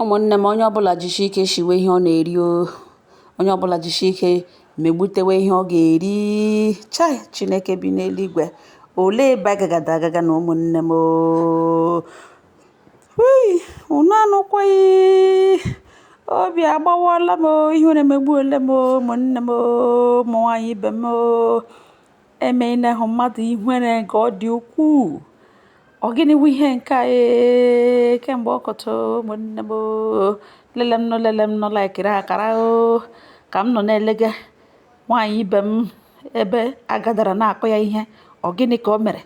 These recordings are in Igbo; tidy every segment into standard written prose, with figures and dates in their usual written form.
Ụmụnne m, onye ọbụla jisie ike shiwe ihe ọ na-eri o. Onye ọbụla jisie ike megbutewe ihe ọ ga-eri. Chai, Chineke bi n'eluigwe, olee ebe agagada agaga na ụmụnne m o? Unu anụkwaghị, obi agbawala m o, ihere emegbuole m o, ụmụnne m o, ụmụ nwaanyị ibe m o. Emeela hụ mmadụ ihere ka ọ dị ukwuu. Ọ gịnị wụ ihe nke a? Ee, kemgbe ọkọtọ, ụmụnne m, lele m nọ, lele m nọ, laikiri akara o, ka m nọ na-elega nwaanyị ibe m ebe agadara na-akụ ya ihe. Ọ gịnị ka o mere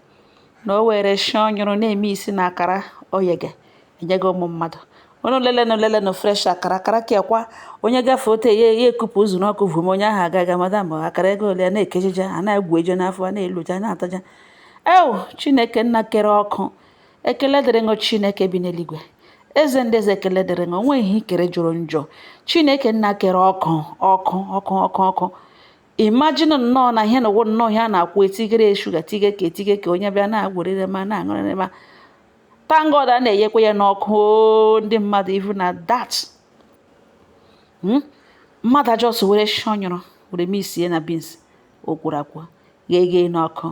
na o were shi ọnyụrụ na-eme isi na akara oyege enyego ụmụ mmadụ? Unu lelenụ, lelenụ fresh akara, akara kekwa onye gafee ote ya, ya ekupụ ụzụ n'ọkụ vum. Onye ahụ agaga, "Madam, akara ego ole?" Na-ekejija, a na-egwu eje n'afọ, a na-elocha, na-ataja. Ew, Chineke nna kere ọkụ, ekele dịrị ṅụ. Chineke bi n'eluigwe, eze ndị eze, ekele dịrị ṅụ. Onwe ihe ikere jụrụ njọ. Chineke nna kere ọkụ, ọkụ, ọkụ, ọkụ, ọkụ. Imagine nnọọ na ihe na ụwụ nnọọ ihe a na-akwụ etigere shuga, tige ka etige, ka onye bịa na-agwụrịrị ma na-aṅụrịrị ma. Thank God, a na-enyekwa ya n'ọkụ ndị mmadụ. Even na that, mmadụ a-just were shi ọnyụrụ were misie na beans okwuru akwụ, ghee ghe n'ọkụ,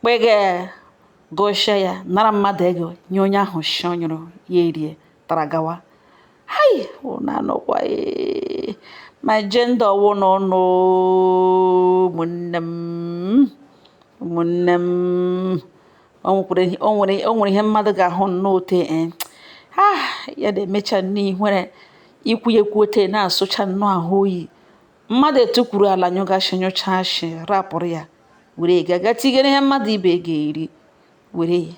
kpege goshie ya, nara mmadụ ego, nye onye ahụ shi ọnyụrụ, ya erie, tara gawa. Hai, unu anụkwa my gender ọwụ n'ọnụ. Ụmụnne m, ụmụnne m, o nwere ihe mmadụ ga-ahụ nnọọ ote ya na-emecha n'ihere ikwu ya ekwu, ote na-asụcha nnọọ ahụ oyi. Mmadụ etukwuru ala nyụgashi, nyụcha ashị, rapụrụ ya, were gaga tigere ihe mmadụ ibe ga-eri, were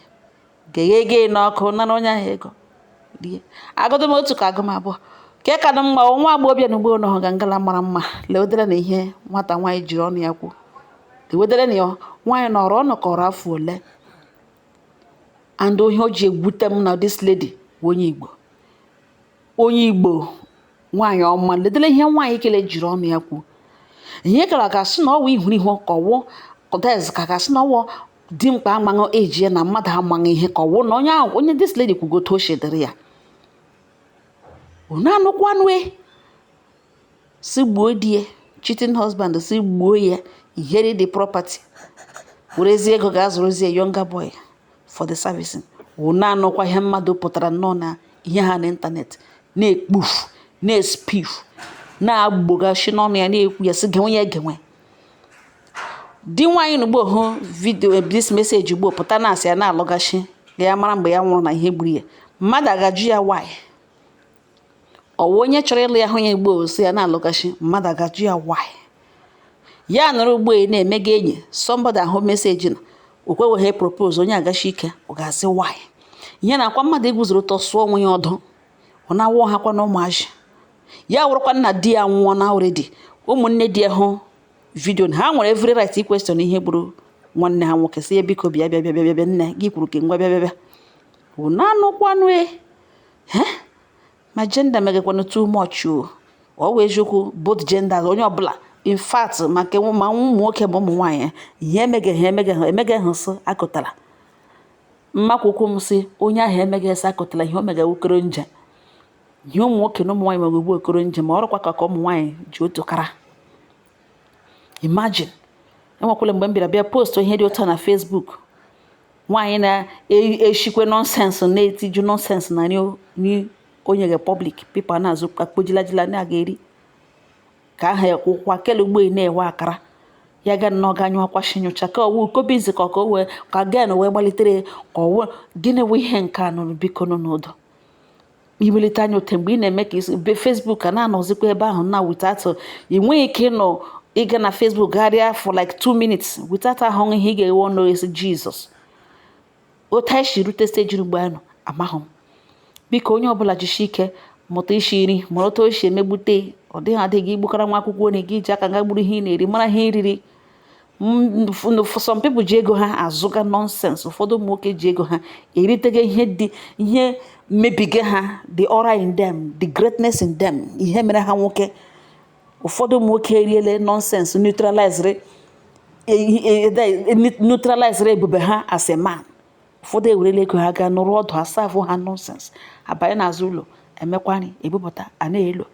geghe ego n'ọkụ, nara onye ahụ ego, rie. Agụdụ m otu ka agụ m abụọ ka ka dị mma. Nwa agbọghọbịa na ugbo nọ ga ngala mara mma. Lewedere na ihe nwata nwaanyị jiri ọnụ ya kwuo. Lewedere na ya nwaanyị nọrọ ọnụ kọrọ afọ ole and ihe o ji egwute m na this lady bụ onye Igbo, onye Igbo, nwaanyị ọma. Ledere ihe nwaanyị kele jiri ọnụ ya kwuo. Ihe kara ga-asị na ọwụ ihuru ihu ka ọwụ dez, ka ga-asị na ọwụ dimkpa amaghị eji ya na mmadụ amaghị ihe, ka ọwụ na onye ahụ, onye this lady kwugote o shedịrị ya. Unu anụkwanụ si gbuo di ya, cheating husband, si gbuo ya, inherit the property, werezie ego ga-azụrụzie younger boy for the servicing. Unu anụkwa ihe mmadụ pụtara nnọọ na ihe ha n'ịntanetị na-ekpufu, na-espif, na-agboghachi n'ọnụ ya, na-ekwu ya, sị genwe ya egenwe. Di nwaanyị n'ugbo hụ video this message ugbo pụta na asị ya na-alụgachi ka ya mara mgbe ya nwụrụ na ihe gburu ya. Mmadụ agajụ ya why? Ọwụ onye chọrọ ịlụ ya hụ ya igbo, si ya na-alụgachi, mmadụ agajụ ya why? Ya nọrọ ugbo na-emega enyi somebody, ahụ message na o kweweghị propose, onye agachi ike, ọ ga-asị why? Ihe na-akwa mmadụ iguzoro ụtọ sụọ onwe ya ọdụ, ọ na-awụ ha kwa na ụmụazị ya wụrụkwa nna di ya nwụọ na already. Ụmụnne di ya hụ video, ha nwere every right question ihe gburu nwanne ha nwoke, sị ya, "Biko, bịa, bịa, bịa, bịa, bịa, nne gị kwuru ke ngwa, bịa, bịa, bịa." Unu anụkwanụ e ma gender megakwanụ too much o. Ọ wụ eziokwu, both genders, onye ọbụla, in fact, maka ma ụmụ nwoke ma ụmụ nwaanyị, ihe emegeghị emegeghị emegeghị sị akụtara mmakwụkwụ m, sị onye ahụ emeghị sị akụtara ihe o mega okoro nje. Ihe ụmụ nwoke na ụmụ nwaanyị mere ugbu okoro nje, ma ọrụkwa ka ụmụ nwaanyị ji otu kara. Imagine, enwekwala mgbe m bịara bịa post ihe dị ụtọ na Facebook, nwaanyị na-eshikwe nonsense, na-etiju nonsense na onye gị public people, na-azụ akpojilajila na-aga eri ka aha ya kwụkwa kele ugbo na-ewe akara ya ga nnọọ ga nyụọ kwashi nyụcha ka ọwụ kobizi ka ọ wee ka gen wee gbalitere ka ọwụ. Gịnị wụ ihe nke a nụrụ? Biko, nọ n'ụdọ iwelite anya ote mgbe ị na-eme ka isi be Facebook a na-anọzikwa ebe ahụ na without ị nweghị ike ịnọ ịga na Facebook gharịa for like 2 minutes without ahụghị ihe ị ga-ewe ọnụ esi Jizọs. Otu anyị si rute stage ugbo anyị nọ, amaghị m. Biko, onye ọbụla jisie ike mụta isi nri, mara otu o si emegbute. Ọ dịghị adịghị igbukara nwa akwụkwọ nri gị, ji aka ga gburu ihe ị na-eri, mara ihe iriri. Some people ji ego ha azụga nonsense. Ụfọdụ ụmụ nwoke ji ego ha eritega ihe dị ihe mebiga ha, the aura in them, the greatness in them, ihe mere ha nwoke. Ụfọdụ ụmụ nwoke eriele nonsense, neutralizere ebube ha as a man. Ụfọdụ ewerela ego ha gaa nụrụ ọdụ asa afụ ha nonsense, abanye n'azụ ụlọ. Emekwa nri ebupụta a na-elo.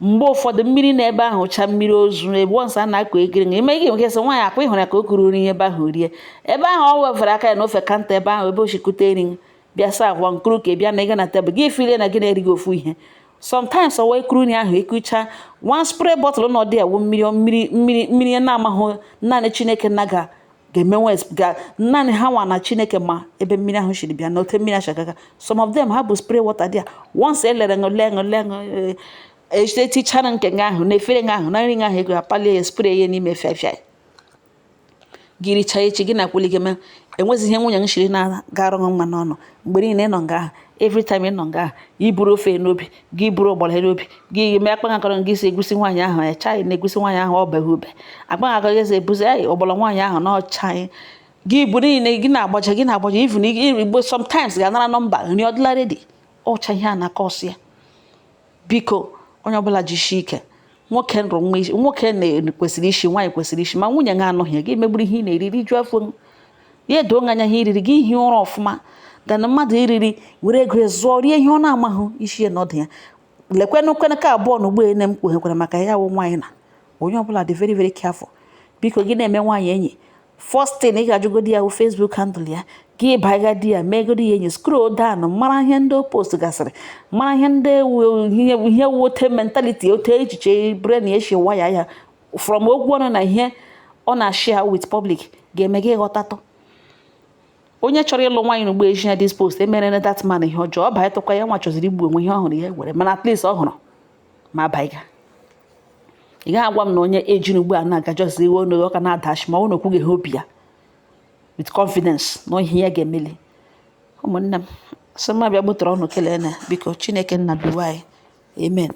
Mgbe ụfọdụ mmiri na ebe ahụ cha mmiri ozu. Ebe once a na-akọ ekiri ime gị nke sị nwaanyị akwa ịhụrụ ya ka o kuru nri ebe ahụ rie. Ebe ahụ ọ wefere aka ya n'ofe counter, ebe ahụ ebe o shikute nri bịa saa agwa nkuru ka bịa na ịga na tebụl gị filie na gị na-erighị ofu ihe. Sometimes ọwa ekuru nri ahụ ekucha one spray bottle nọ dị ewu mmiri mmiri mmiri mmiri na-amahụ naanị Chineke na ga ga-emenwe ga naanị ha nwa na Chineke ma ebe mmiri ahụ siri bịa na ote mmiri ahụ agaga. Some of them ha bụ spray water dị a. Once elere ṅụ lee ṅụ lee ṅụ etichara nke nga ahụ na efere nga ahụ na nri nga ahụ ego apalie ya, spray ya n'ime fịa gị richaa. Echi gị na-akwụli gị mee enwezi ihe nwunye m shiri na-aga arụ mma n'ọnụ. Mgbe niile ịnọ nga ahụ, every time ịnọ nga ahụ, iburu ofe n'obi gị, buru ụgbọrọ n'obi gị, mee akpa akọrọ gị si egusi nwaanyị ahụ echaghị na egusi nwaanyị ahụ ọ beghị ube akpa akọrọ gị si ebuzi ayi ụgbọrọ nwaanyị ahụ na ọchaghị gị buru niile gị na-agbaja gị na-agbaja. Even igbo sometimes ga-anara nọmba nri ọ dịla ready ọcha. Ihe a na-akọ ọsọ ya. Biko, onye ọbụla jisie ike. Nwoke nrụ nwa, nwoke kwesịrị isi, nwaanyị kwesịrị isi, ma nwunye ga anọghị gị megburu ihe ị na-eri, rijuo afọ ya, edoo anya ihe iriri gị hie ụra ọfụma dana. Mmadụ iriri were ego zụọ rie ihe ọ na-amahụ isi ya n'ọdụ ya. Lekwenụ kwenụ ka abụọ na ugbo ene m kpughekwara maka ya wụ nwaanyị na onye ọbụla dị very, very careful. Biko, gị na-eme nwaanyị enyi, first thing ị ga-ajụgodi ya wụ Facebook handle ya. Gị baga di ya, megodi ya enyi, scroll down, mara ihe ndị o post gasịrị, mara ihe ndị ihe wote mentality, ote echiche brain ya esi waya ya from okwu ọnụ na ihe ọ na-share with public ga-eme gị ghọtatụ. Onye chọrọ ịlụ nwaanyị n'ugbo eji ya this post emere na that man ihe ọjọọ ọ banyetụkwa ya nwa chọziri igbu onwe ihe ọ hụrụ ya were, mana at least ọ hụrụ ma baiga. Ị gaghị agwa m na onye eji n'ugbu a na-aga just iwe onu ọ ka na-adachi ma ọ na okwughị obi ya with confidence na ihe ya ga-emeli. Ụmụnne m, sị m abịa gbutere ọnụ kelee na biko Chineke nna duwe anyị. Amen.